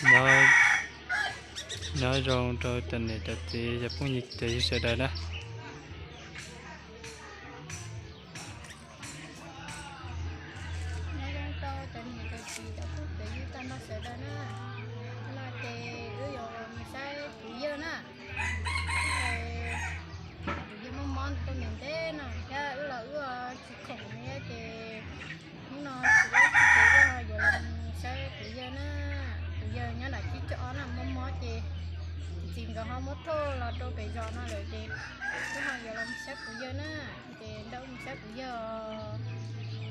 Nyob, nyob zoo rau cov niam cov txiv cov phooj ywg cov ywg sawv daws na. Nyob zoo rau cov niam cov txiv cov phooj cov ywg tag nrho sawv daws na. Hnub no ces wb yuav mus saib kuv yawg na. Kuv yawg mob mob tau ntev ntev no thiab wb los wb tsis khoom li ces hnub no tsis laib tsis ces wb yuav los mus saib kuv yawg na. Kuv yawg nyob nram tsib caug ob na, mob mob ces txiv nkawd ho muab thauj los rau pem zos no lawm ces wb ho yuav los mus saib kuv yawg na. Ces nrog wb mus saib kuv yawg os.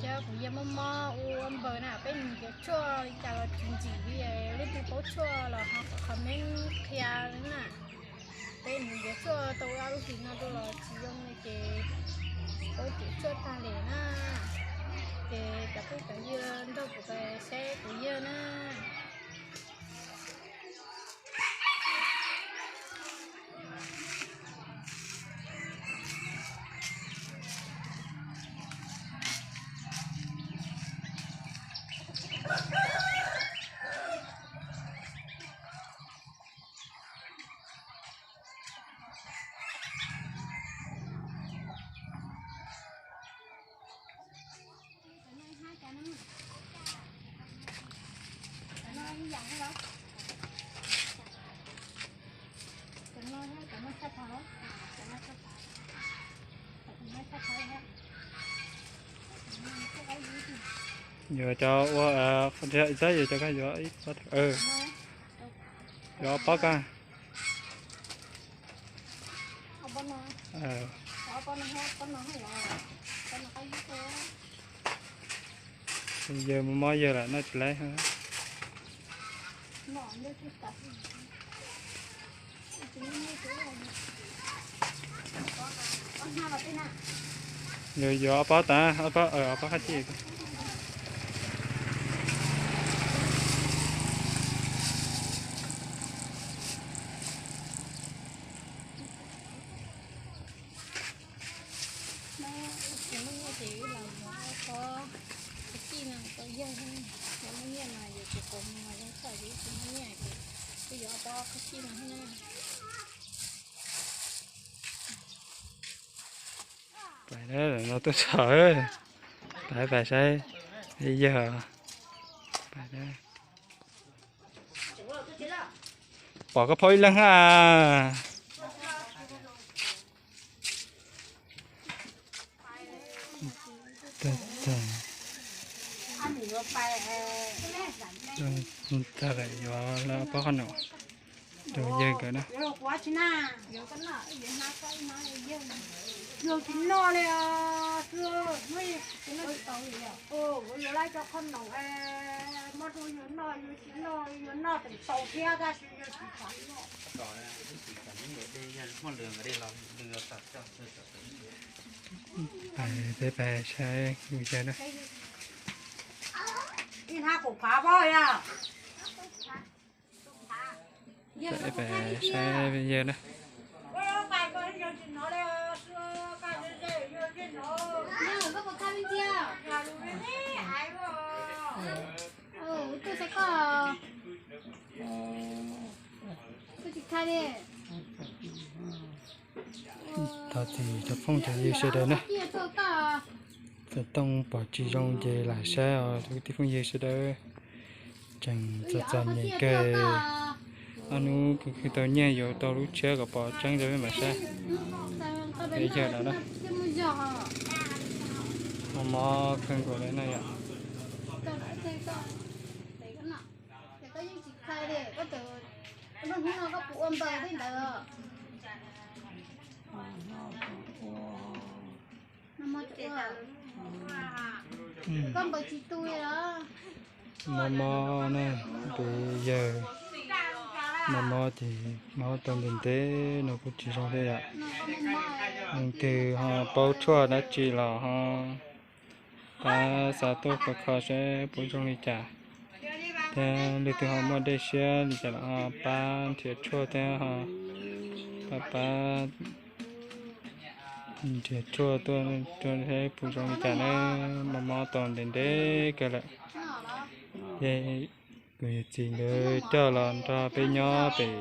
Thiab kuv yawg mob mob ua npaws na, peb mus nrhiav tshuaj li cas los tsis ntxim li, leej twg paub tshuaj los ho comment qhia na. Peb mus nrhiav tshuaj tau ob lub hlis no rau los tsis zoo li ces tsis paub cem tshuaj tag li na. Ces cov phooj cov ywg nrog kuv saib kuv yawg na. Yuav cov ua, yuav cov koj yuav ib pob, yuav ob pob koj. Yawg mob mob yawg lam noj tsis laib. Yuav, yuav ob pob tas, ob pob, ob pob qab ci. Ces wb los yuav ob pob qab ci no rau yawg, yog muaj nyiaj mas yuav tsum qau mus zoo txhawm, yus tsis muaj nyiaj ces wb yuav ob pob qab ci no thiab na. Pais no tuaj txog, pais, pais saib yawg. Pom koj phob ib leeg a. Tag lawm, yuav lawv ob pob qab no rau yawg nkawd na. Peb pais saib yawg na. Peb pais saib yawg na. Thov txim cov phooj cov ywg sawv daws na. Txawm tooj pom tsis zoo ces lam saib os cov kwv tij phooj ywg sawv daws. Tseem txom txom nyem kawg. Ob hnub khwv khwv tau nyiaj yuav tau lub tshiab kom pom tseeb rau peb mam saib. Peb yawg no na, mob mob kawg nkaus li na yom. Mob mob na, tus yawg mob mob ces mob tau ntev ntev no kuj tsis zoo thiab yom. Leej twg ho paub tshuaj dab tsi los ho pab xa tuaj kho kho seb puas zoo li cas, thiab leej twg ho muaj dej siab li cas los ho pab nrhiav tshuaj thiab ho pab pab nrhiav tshuaj tuaj rau seb puas zoo li cas na. Mob mob tau ntev ntev kawg lawm. Ces Kuv yawm txiv nkawd coj los nrog peb nyob pem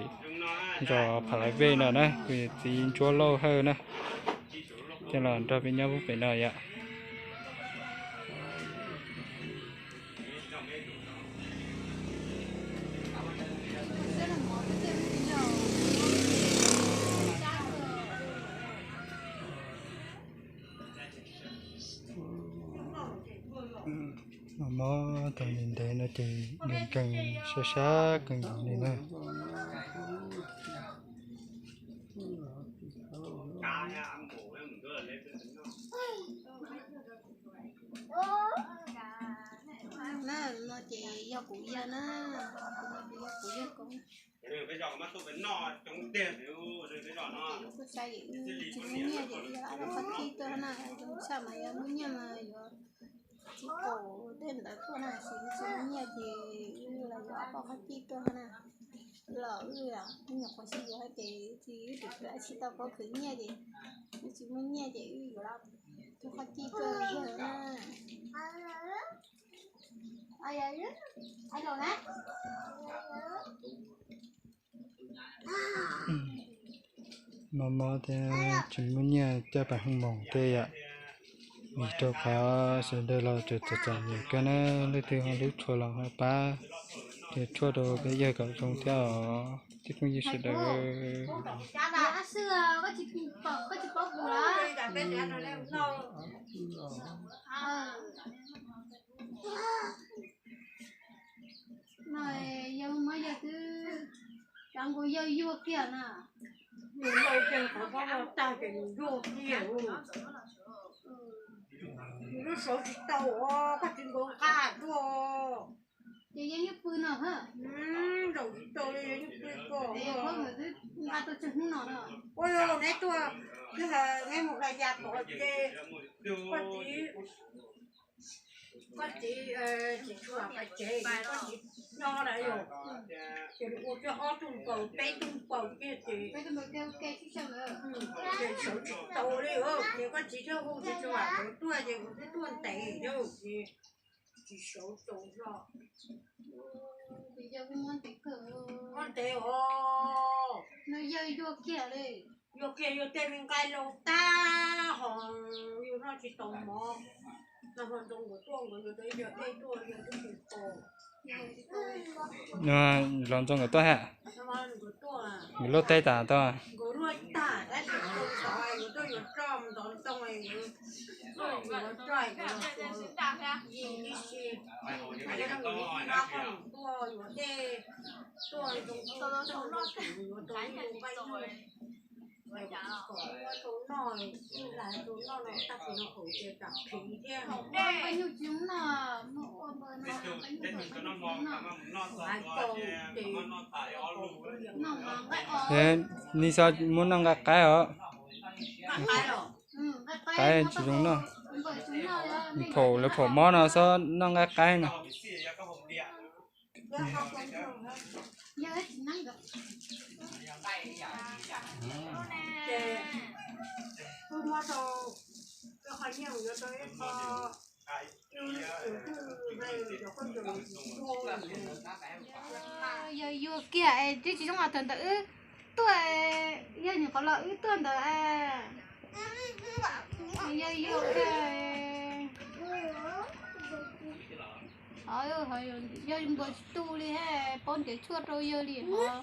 zos Phav Lais Vej no na, kuv yawm txiv Ntsuab Lauj Hawj na, coj los nrog peb nyob pem no yom. Mos mos tau ntev ntev no ces nkees nkees sab sab kawg nkaus li na. Na, no ces yog kuv yawg na, no ces yog kuv yawg koob. Kuv saib ces wb tsis muaj nyiaj ces wb yog ob tug qhov cib tuaj na, zoo tshaj mas yog muaj nyiaj mas yuav tsis kaum tej ntawd tuaj na, tab sis wb tsis muaj nyiaj ces wb los yuav ob tug qhov cib tuaj na. Los wb, wb nyuam qhuav sib yuav ces tsis, wb tsis tau paub khwv nyiaj ces wb tsis muaj nyiaj ces wb yuav ob tug qhov cib tuaj yawg na. Mos mos thiab tsis muaj nyiaj coj pas hoo moos tej yom. Vim rau qhov sawv daws los tseem txom txom nyem kawg na, leej twg ho hlub tshua los ho pab, ces tshuaj rau peb yawg kom zoo thiab os tsoom phooj ywg sawv daws. No yawg muab yawg twb, cov nkaus yawg yuag kiag na. Nws lau kiag qhov nplob no tag ces nws yuag kiag. Nws lub saud tsis tau os, koj tsis nkaus nqaj tuaj. Ces yawg yeej pw no hab. Nraum tsis tau li, yawg yeej pw ko. Nqa tuaj tsawg hnub no na. Ua neb tuaj, neb mus hlais yas pov ces koj txiv, koj txiv tsis tshua pais tsev, koj txiv nyob lawm yog, ces nws ua kiag ob tug npaws peb tug npaws kiag ces, ces sawv tsis tau li, ces koj txiv thiaj hu tsis tshua pais tuaj ces kuv thiaj tuaj ntev yog ces tsis sawv tau zog. Muab ntev os. Yawg yuag kiag li. Yuag kiag, yuag tej me nqaij laus tag hos yus noj tsis tau mov. Los ntxoo nkawd tuaj, nkawd yuav tau ib co dej tuaj, yawg twb tsis tau. Los ntxoo nkawd tuaj ha. Nkawd luaj teb tas tau. Nkawd luaj tag tab sis tau ntov, yuav tuaj yuav roj mus ntov ntoo, yuav tuaj yuav roj, yuav los txuas yig tib si. Yog nkawd nab qoj tuaj yuav dej tuaj zoo, yuav tau ib nqaij kom tau noj, ib lag tau noj no tag kis no hauv ces tsam khiv thiab. Nqaij nyuj tsis zoo noj, muab ua npaws no, nqaij nyuj tsis zoo noj. Hais kaus ces noj mas nqaij os. Nis xav muab noj nqaij qaib os. Nqaij qaib tsis zoo noj. Npaum lawv phaum mob no xob noj nqaij qaib no. Yawg yuag kiag es twb tsis zoo os, thaum ntawd wb tuaj, yawg nyuam qhuav los wb tuaj ntawd. Yawg yuag kiag, yawg npau tsis tu li, paub nrhiav tshuaj rau yawg li os.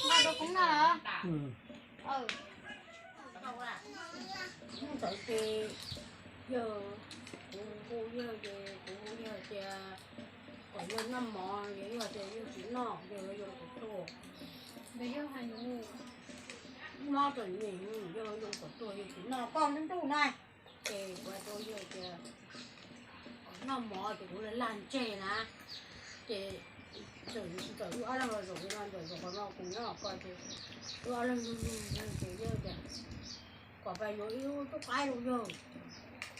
Nqa rau koob noj los? Ntawd ces yawg, kuv hu yawg ces kuv hu yawg tias kom yawg noj mov, yawg tias yawg tsis noj, yawg yuav kom tuaj. Mob txom nyem, yawg yuav kom tuaj, yawg tsis noj, koj ntub ntuj na. Ces kuv hais rau yawg tias kom noj mov ces kuv lam lag ntseg na. Ces txawm wb ob leeg los zaum li no, ntawm zaum qhov no kuv nyob ko ces wb ob leeg lug lug ces yawg tias kom pais yuav ib lub cuab qaib rau yawg.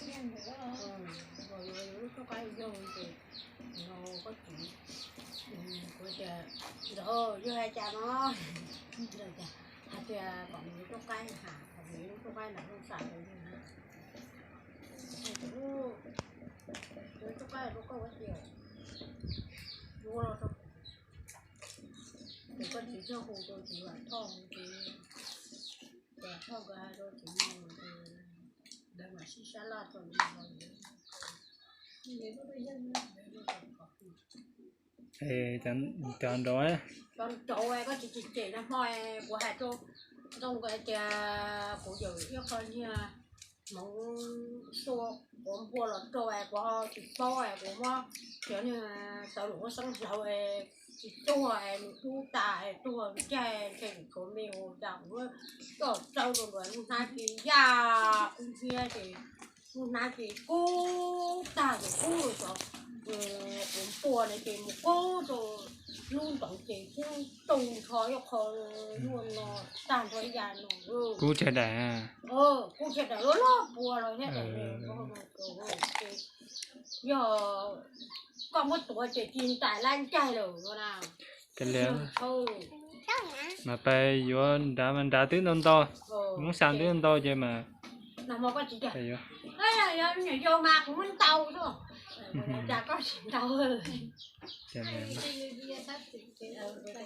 Yuav ib lub cuab qaib rau yawg ces koj txiv, kuv tias ntawd yawg hais cas no, hais tias kom mus yuav cuab qaib ha. Cov nraud, cov nraud koj tsis cem cem nag hmo kuv hais rau ntoo tias kuv yawm ib qho niag hmoov sua quav npua los rau kuv ho tsis paub kuv muab cov niag tawv lus muab xeeb hlawv tsis tuag nws dub tas tuag caij ntshe nws tshuav me hus cas kuv muab coj txawb rau nruas lub hnab ces yaj kub hnyiab ces lub hnab ces kub tag ces kub rau quav npua na ces mus kub rau lub ntoov ces kub tau nrho ib qho luaj no tag nrho ib yam no. Kub tshaj daim, kub tshaj daim loj loj pua los thiab daim. Yog koj muab tuav ces tsis ntais lab ncaig lawm no na. Mas pais yuav nrad mas nrad twb ntau ntau, Hmoob Xas twb ntau ces mas, yog mas kuv muab ntau xwb, cas koj tsis ntau. Twb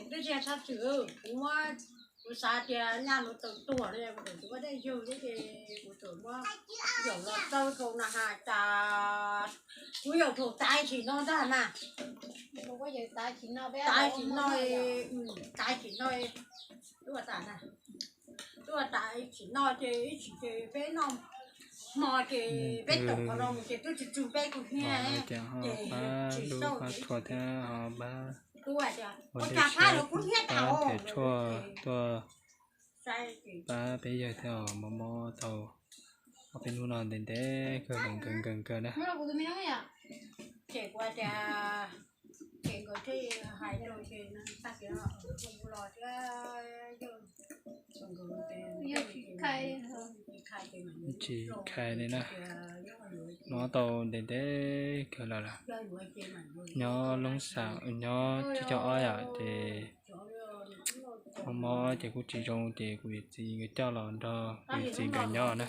tsis yog tshaj tswm, kuv muab, kuv xav tias nyaj luag tawm tuag no kuv tseem ua dej ywg thiab ces kuv tseem muab yaum los txawb rau na has cas kuv yaum thaum tav sim no ntag mas. Tav sim no, tav sim no, twb ua tas na, twb ua tas sim no ces ib chim ces peb noj hmo ces peb tom qhov no mus ces twb tsis tsw peb kub hnyiab ces tsis xauj thiab ho pab ua dej siab, pab nrhiav tshuaj tuaj pab peb yawg thiab os. Mob mob tau ob peb hnub no ntev ntev kawg, nkees nkees kawg na. Ces kuv tias ces nkawd thiaj hais rau ces tag kis los thiab yawg, tsis khai li na. Mob tau ntev ntev kawg lawm. Nyob Loob Xas nyob Tsib Caug Ob yom ces mob mob ces kuj tsis zoo ces kuv yawm txiv nkawd coj los nrog kuv yawm txiv nkawd nyob na.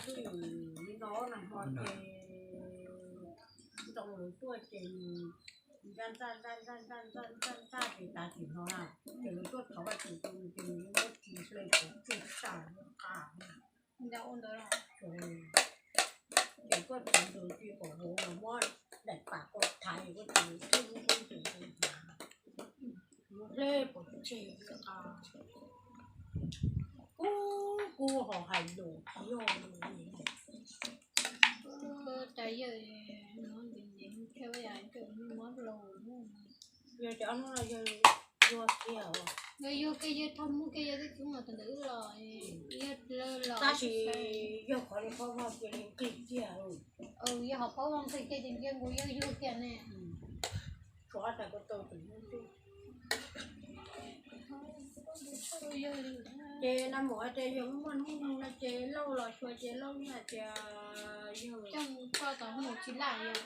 Kuv kuj ho hais lus yog, yog ces ob hnub no yog yuag kiag, yog yuag kiag yawg thauj muag kiag yawg twb txub mas thaum ntawd wb los, yog los tab sis yog qhov li paub vog cia li nqig kiag. Yog ho paub vog nqig kiag ces ntiag nkaus yawg yuag kiag ne. Tsov tas ko taw tseem hnub twg. Ces nag mus hais tias yog muaj hnub nyoog no ces Lauj los xyuas ces Lauj yeej hais tias yog coj mus koj tom mus tsis laj yog,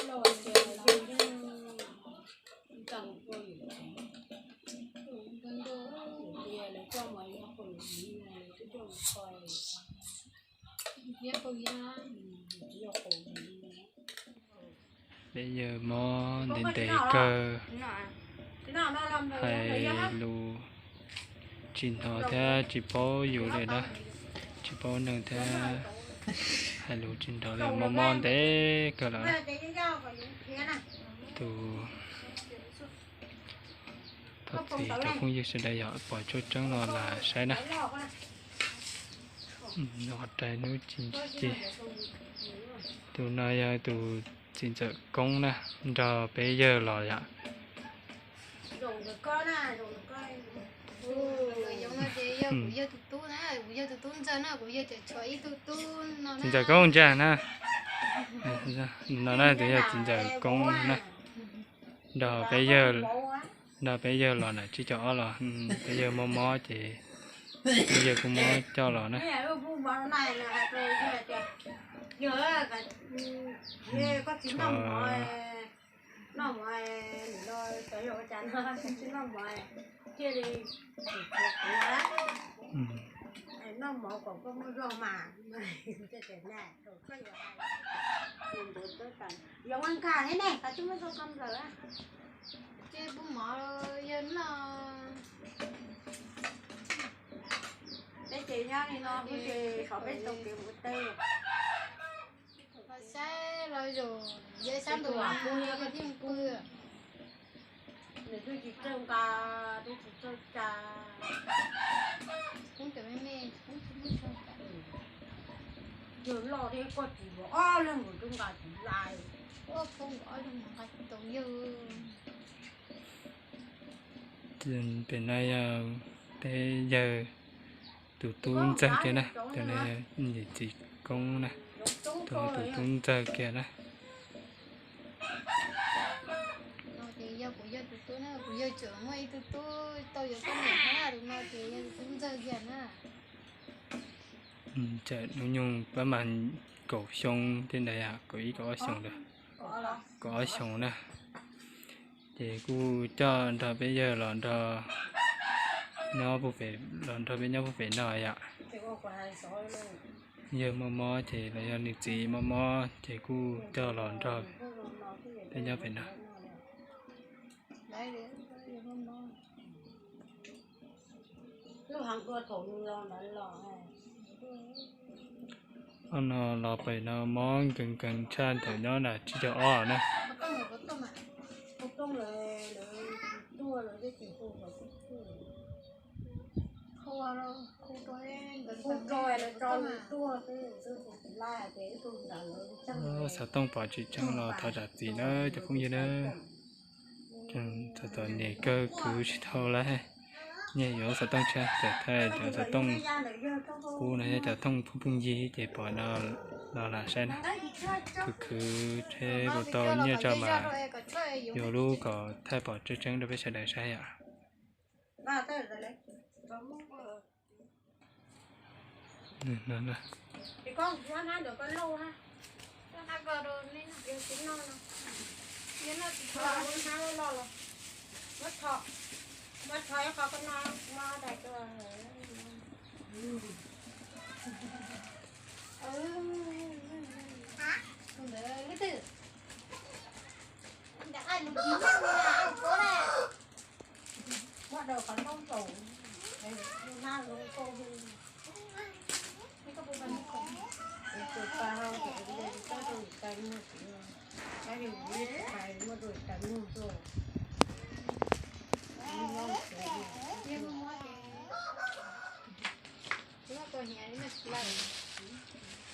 Lauj hais tias yog yeej nqa mus kho yawm txiv, tias lawv coj mus yog qhov yawm txiv no lawv twb coj mus kho, tsis yog qhov yawm txiv. Peb yawg mob ntev ntev kawg, hais lus tsis hnov thiab tsis paub yus li na, tsis paub neeg thiab hais lus tsis hnov li, mob mob ntev kawg lawm. Tus thov txim rau phooj ywg sawv daws yog pom tshaj tseeb no lam saib na. Qhov rais hnub tsis ntsig, tus no yog tus txiv ntxawm Koob na, nrog peb yawg los yom. Txiv ntxawm Koob ntag na, no na tus yog txiv ntxawm Koob na, nrog peb yawg, nrog peb yawg los na, Tsib Caug Ob los, peb yawg mob mob ces peb yawg kuj muab coj los na. Tshuav Noj mov, nim no cov yog ua cas no tsis noj mov thiaj li kuv kuv noj mov kom koj muaj zog mas. Yog ua nkag thiab ne, koj twb muab zog koj nplawm. Ces pub mov yawg noj. Peb ces nyob li no, peb ces xyov peb tau kev mus ua teb. Saib los zaum yawg sab ntuj los pub yawg thiaj pw. Nws twb tsis txawj nqa, twb tsis txawj tsa. Pub cov me me, pub tsis muaj zog. Yawg loj thiab koj tsis yuav ob leeg nkaus twb nqa tsis lais. Ob leeg nqa tsis tau yawg. Pem no yog peb yawg tus tub ntxawg kiag na, tus no yog yawm txiv koob na, tus no tus tub ntxawg kiag na. Ces yog kuv yawg tus tub na, kuv yawg tseem muaj ib tug tub tau yuav poj niam thiab, tus no ces yog tus tub ntxawg kiag na. Txawm hnub nyoog pab mas kaum xyoo tej ntawd, kaum ib kaum ob xyoos ntawd, kaum ob xyoos na. Ces kuj coj nrog peb yawg los nrog nyob puag pem, los nrog peb nyob puag pem no yom. Yawg mob mob ces los yog nws txiv mob mob ces kuj coj los nrog peb nyob pem no. Ob no los pem no mob nkees nkees tshaj thaum nyob nram tsib caug ob na. Xov tooj pom tsis tseeb los thov zam txim na cov phooj ywg na. Txom txom nyem kawg khwv tsis tau lawm. Nyias yuav xov tooj tshaj, thaum cov xov tooj qub no yog cov thooj phooj phooj ywg ces pom no los lam saib na. Khwv khwv seb puas tau nyiaj tso mas yuav lub kom thaij pom tseeb tseeb rau peb sawv daws saib yom. Muab daws qhov ntoo saum, hnab zoo nkauj. Tus pa hau, tus pa hau, tus pa hau, tus pa hau, tus pa hau, tus pa hau.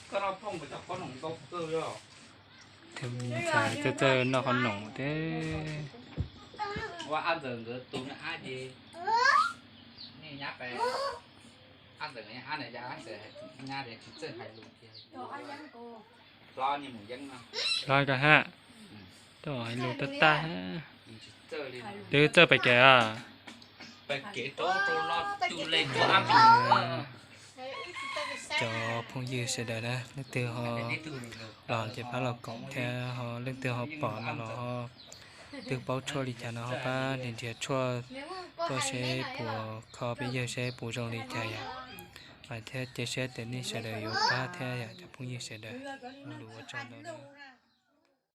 Koj noj phooj puas cov qhob noom ntau kawg li os. Tus me ntxhais txawj txawj noj qhob noom thiab. Ua ab ntxawm nkawd tus me ab ces nej nyab pais, ab ntxawm nkawd nyab ab na, ab ntxawm nyab ces tsis txawj hais lus tiag. Hlob koj hab, tau hais lus tag tag. Twb txawj pais kev os. Cov phooj ywg sawv daws na, leej twg ho los ces pab los koom thiab, ho leej twg ho pom no los ho twg paub tshuaj li cas no ho pab nrhiav nrhiav tshuaj tuaj seb puas kho peb yawg seb puas zoo li cas yom. Mas thiab cia siab tias nej sawv daws yuav pab thiab yom cov phooj ywg sawv daws. Lus ua tsaug ntau na.